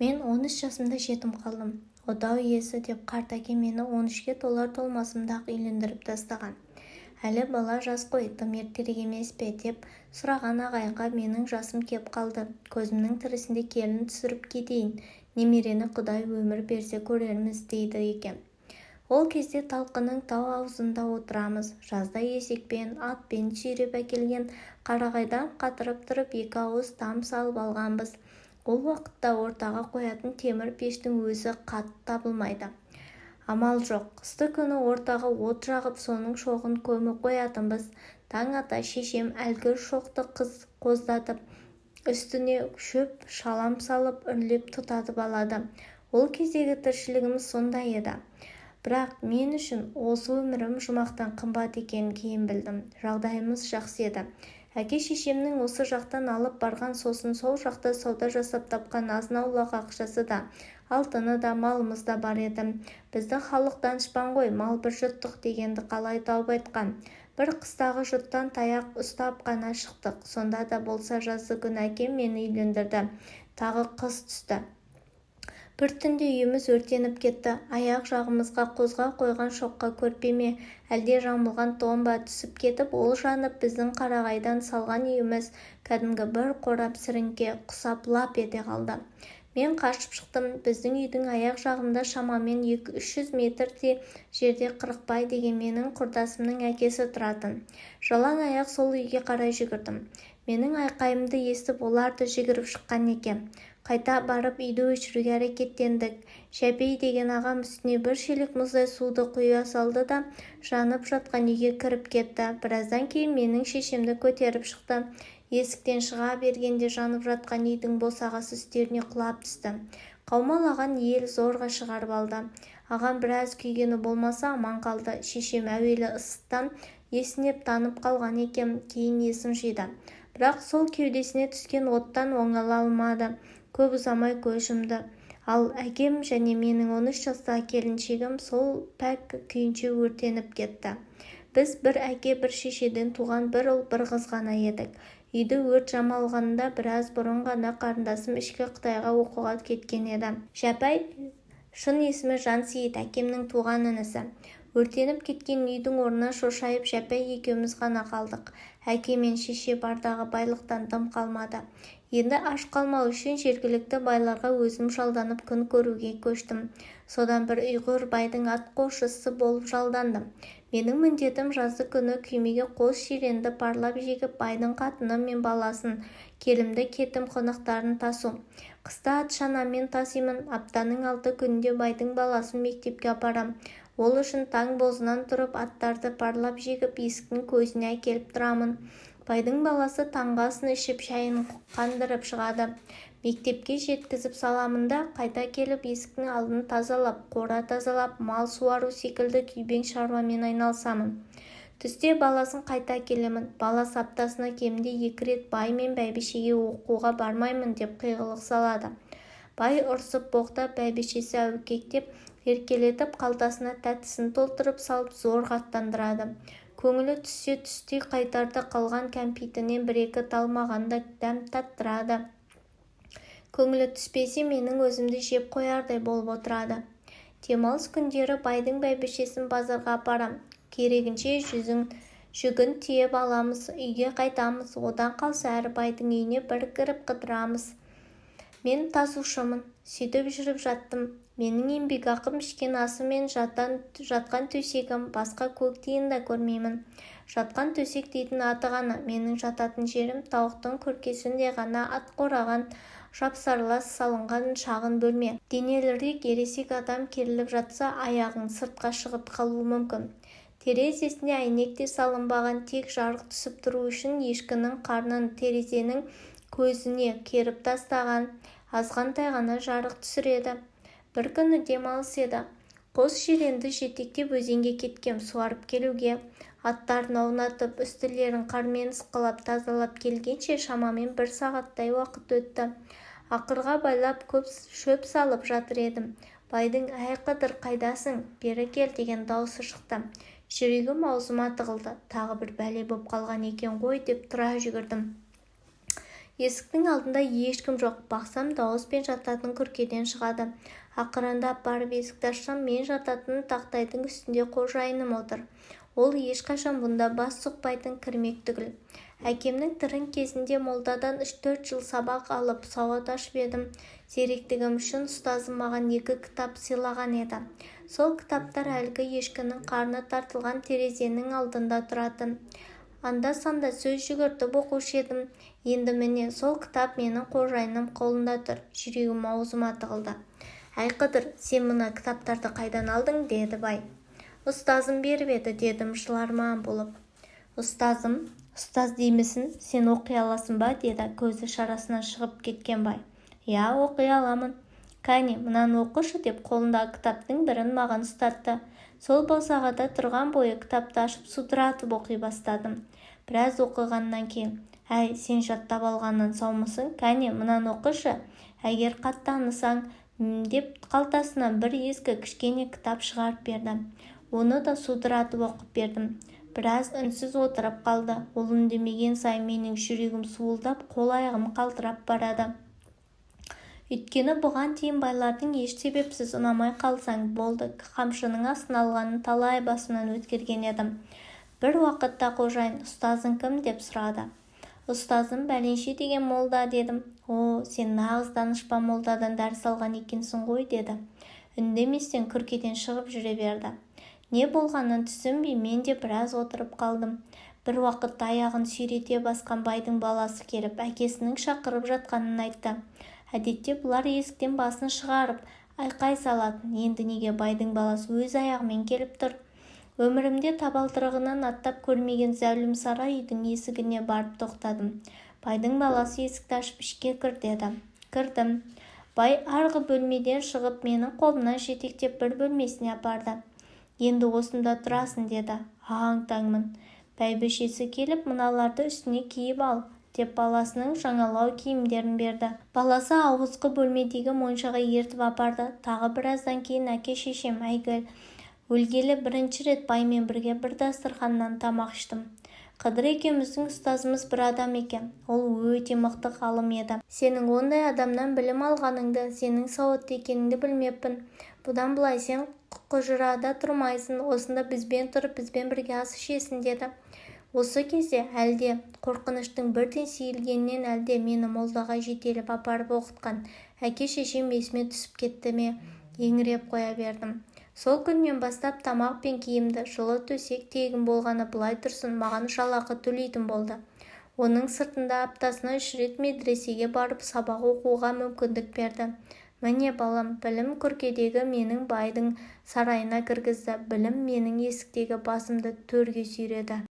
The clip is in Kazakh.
Мен 13 жасымда жетім қалдым. Отау иесі деп қарт әкем мені 13-ке толар-толмасымда-ақ үйлендіріп тастаған. Әлі бала жас қой, тым ертерек емес пе деп сұраған ағайынға менің жасым кеп қалды, көзімнің тірісінде келін түсіріп кетейін, немерені Құдай өмір берсе көрерміз дейді екен. Ол кезде Талқының тау аузында отырамыз. Жазда есекпен, атпен сүйреп әкелген қарағайдан қатырып тұрып екі ауыз там салып алғанбыз. Ол уақытта ортаға қоятын темір пештің өзі қат табылмайды. Амал жоқ, қысты күні ортаға от жағып, соның шоғын көміп қоятынбыз. Таң ата шешем әлгі шоқты қоздатып, үстіне шөп шалам салып, үрлеп тұтатып алады. Ол кездегі тіршілігіміз сондай еді. Бірақ мен үшін осы өмірім жұмақтан қымбат екенін кейін білдім. Жағдайымыз жақсы еді. Әке-шешемнің осы жақтан алып барған, сосын сол жақта сауда жасап тапқан азын-аулақ ақшасы да, алтыны да, малымыз да бар еді. Біздің халық данышпан ғой, мал бір жұттық дегенді қалай тауып айтқан. Бір қыстағы жұттан таяқ ұстап қана шықтық. Сонда да болса жазды күні әкем мені үйлендірді. Тағы қыс түсті. Бір түнде үйіміз өртеніп кетті. Аяқ жағымызға қозға қойған шоққа көрпе ме, әлде жамылған тон ба түсіп кетіп, ол жанып, біздің қарағайдан салған үйіміз кәдімгі бір қорап сіріңке құсап лап ете қалды. Мен қашып шықтым. Біздің үйдің аяқ жағында шамамен 200-300 метрдей жерде Қырықбай деген менің құрдасымның әкесі тұратын. Жалаң аяқ сол үйге қарай жүгірдім. Менің айқайымды естіп, олар да жүгіріп шыққан екен. Қайта барып үйді өшіруге әрекеттендік. Жәпей деген ағам үстіне бір шелек мұздай суды құя салды да, жанып жатқан үйге кіріп кетті. Біраздан кейін менің шешемді көтеріп шықты. Есіктен шыға бергенде жанып жатқан үйдің босағасы үстеріне құлап түсті. Қаумалаған ел зорға шығарып алды. Ағам біраз күйгені болмаса аман қалды. Шешем әуелі ыстықтан есінеп танып қалған екен, кейін есін жиды. Бірақ сол кеудесіне түскен оттан оңала алмады. Көп ұзамай көз жұмды. Ал әкем және менің 13 жастағы келіншегім сол пәк күйінше өртеніп кетті. Біз бір әке, бір шешеден туған бір ұл, бір қыз ғана едік. Үйді өрт жамалғанда біраз бұрын ғана қарындасым ішкі Қытайға оқуға кеткен еді. Жәпай, шын есімі Жансейіт, әкемнің туған інісі. Өртеніп кеткен үйдің орнына шошайып Жәпай екеуміз ғана қалдық. Әке мен шеше бардағы байлықтан дым қалмады. Енді аш қалмау үшін жергілікті байларға өзім жалданып күн көруге көштім. Содан бір ұйғыр байдың атқосшысы болып жалдандым. Менің міндетім жазды күні күймеге қос жиренді парлап жегіп, байдың қатыны мен баласын, келімді-кетім қонақтарын тасу. Қыста ат шанамен тасимын. Аптаның 6 күнінде байдың баласын мектепке апарам. Ол үшін таң бозынан тұрып, аттарды парлап жегіп, есіктің көзіне әкеліп тұрамын. Байдың баласы таңғы асын ішіп, шайын қандырып шығады. Мектепке жеткізіп саламын да, қайта келіп есіктің алдын тазалап, қора тазалап, мал суару секілді күйбең шаруамен айналысамын. Түсте баласын қайта әкелемін. Баласы аптасына кемінде 2 рет бай мен бәйбішеге оқуға бармаймын деп қиғылық салады. Бай ұрсып боқтап, бәйбішесі әукектеп, еркелетіп, қалтасына тәттісін толтырып салып зорға аттандырады. Көңілі түссе түсте қайтарда қалған кәмпитінен бір-екі тал маған да дәм таттырады. Көңілі түспесе менің өзімді жеп қоярдай болып отырады. Демалыс күндері байдың бәйбішесін базарға апарам. Керегінше жүгін тиеп аламыз, үйге қайтамыз. Одан қалса әр байдың үйіне бір кіріп қыдырамыз. Мен тасушымын. Сөйтіп жүріп жаттым. Менің еңбекақым ішкен асым мен жатқан төсегім, басқа көк тиын да көрмеймін. Жатқан төсек дейтін аты ғана, менің жататын жерім тауықтың күркесіндей ғана ат қораған жапсарлас салынған шағын бөлме. Денелірек ересек адам керіліп жатса, аяғың сыртқа шығып қалуы мүмкін. Терезесіне әйнек те салынбаған, тек жарық түсіп тұру үшін ешкінің қарнын терезенің көзіне керіп тастаған, азғантай ғана жарық түсіреді. Бір күні демалыс еді. Қос жиренді жетектеп өзенге кеткем суарып келуге. Аттарын аунатып, үстілерін қармен ысқылап тазалап келгенше шамамен бір сағаттай уақыт өтті. Ақырға байлап көп шөп салып жатыр едім. Байдың «Әй, Қыдыр, қайдасың? Бері кел» деген даусы шықты. Жүрегім аузыма тығылды. Тағы бір бәле боп қалған екен ғой деп тұра жүгірдім. Есіктің алдында ешкім жоқ. Бақсам, дауыс мен жататын күркеден шығады. Ақырындап барып есікті ашсам, мен жататын тақтайдың үстінде қожайыным отыр. Ол ешқашан бұнда бас сұқпайтын, кірмек түгіл. Әкемнің тірі кезінде молдадан 3-4 жыл сабақ алып, сауат ашып едім. Зеректігім үшін ұстазым маған екі кітап сыйлаған еді. Сол кітаптар әлгі ешкінің қарны тартылған терезенің алдында тұратын. Анда-санда сөз жүгіртіп оқушы едім. Енді міне, сол кітап менің қожайыным қолында тұр. Жүрегім аузыма тығылды. Әй, Қыдыр, сен мына кітаптарды қайдан алдың? Деді бай. Ұстазым беріп еді, дедім жыларман болып. Ұстазым? Ұстаз деймісің? Сен оқи аласың ба? Деді көзі шарасынан шығып кеткен бай. Иә, оқи аламын. Кәне, мынаны оқышы, деп қолындағы кітаптың бірін маған ұстатты. Сол босағада тұрған бойы кітапты ашып, судыратып оқи бастадым. Біраз оқығаннан кейін: Әй, сен жаттап алғаннан саумысың? Кәне, мынаны оқышы, егер қатты танысаң, деп қалтасынан бір ескі кішкене кітап шығарып берді. Оны да судыратып оқып бердім. Біраз үнсіз отырып қалды. Ол үндемеген сайын менің жүрегім суылдап, қол-аяғым қалтырап барады. Өйткені бұған дейін байлардың еш себепсіз ұнамай қалсаң болды, қамшының астына алғанын талай басымнан өткерген едім. Бір уақытта қожайын: «Ұстазың кім?» – деп сұрады. Ұстазым бәленше деген молда, дедім. О, сен нағыз данышпан молдадан дәріс алған екенсің ғой, деді. Үндеместен күркеден шығып жүре берді. Не болғанын түсінбей, мен де біраз отырып қалдым. Бір уақытта аяғын сүйрете басқан байдың баласы келіп, әкесінің шақырып жатқанын айтты. Әдетте бұлар есіктен басын шығарып айқай салатын. Енді неге байдың баласы өз аяғымен келіп тұр? Өмірімде табалдырығынан аттап көрмеген зәулім сарай үйдің есігіне барып тоқтадым. Байдың баласы есікті ашып, ішке кір деді. Кірдім. Бай арғы бөлмеден шығып, менің қолымнан жетектеп бір бөлмесіне апарды. Енді осында тұрасың, деді. Аң-таңмын. Бәйбішесі келіп, мыналарды үстіне киіп ал, деп баласының жаңалау киімдерін берді. Баласы ауызғы бөлмедегі моншаға ертіп апарды. Тағы біраздан кейін әке-шешем әйгілі өлгелі бірінші рет баймен бірге бір дастарханнан тамақ іштім. Қыдыр екеуміздің ұстазымыз бір адам екен. Ол өте мықты ғалым еді. Сенің ондай адамнан білім алғаныңды, сенің сауатты екеніңді білмеппін. Бұдан былай сен құжырада тұрмайсың, осында бізбен тұрып, бізбен бірге ас ішесің, деді. Осы кезде әлде қорқыныштың бірден сейілгенінен, әлде мені молдаға жетелеп апарып оқытқан әке-шешем есіме түсіп кетті ме, еңіреп қоя бердім. Сол күннен бастап тамақ пен киімді, жылы төсек тегін болғаны былай тұрсын, маған жалақы төлейтін болды. Оның сыртында аптасына үш рет медресеге барып сабақ оқуға мүмкіндік берді. Міне, балам, білім күркедегі мені байдың сарайына кіргізді, білім менің есіктегі басымды төрге сүйреді.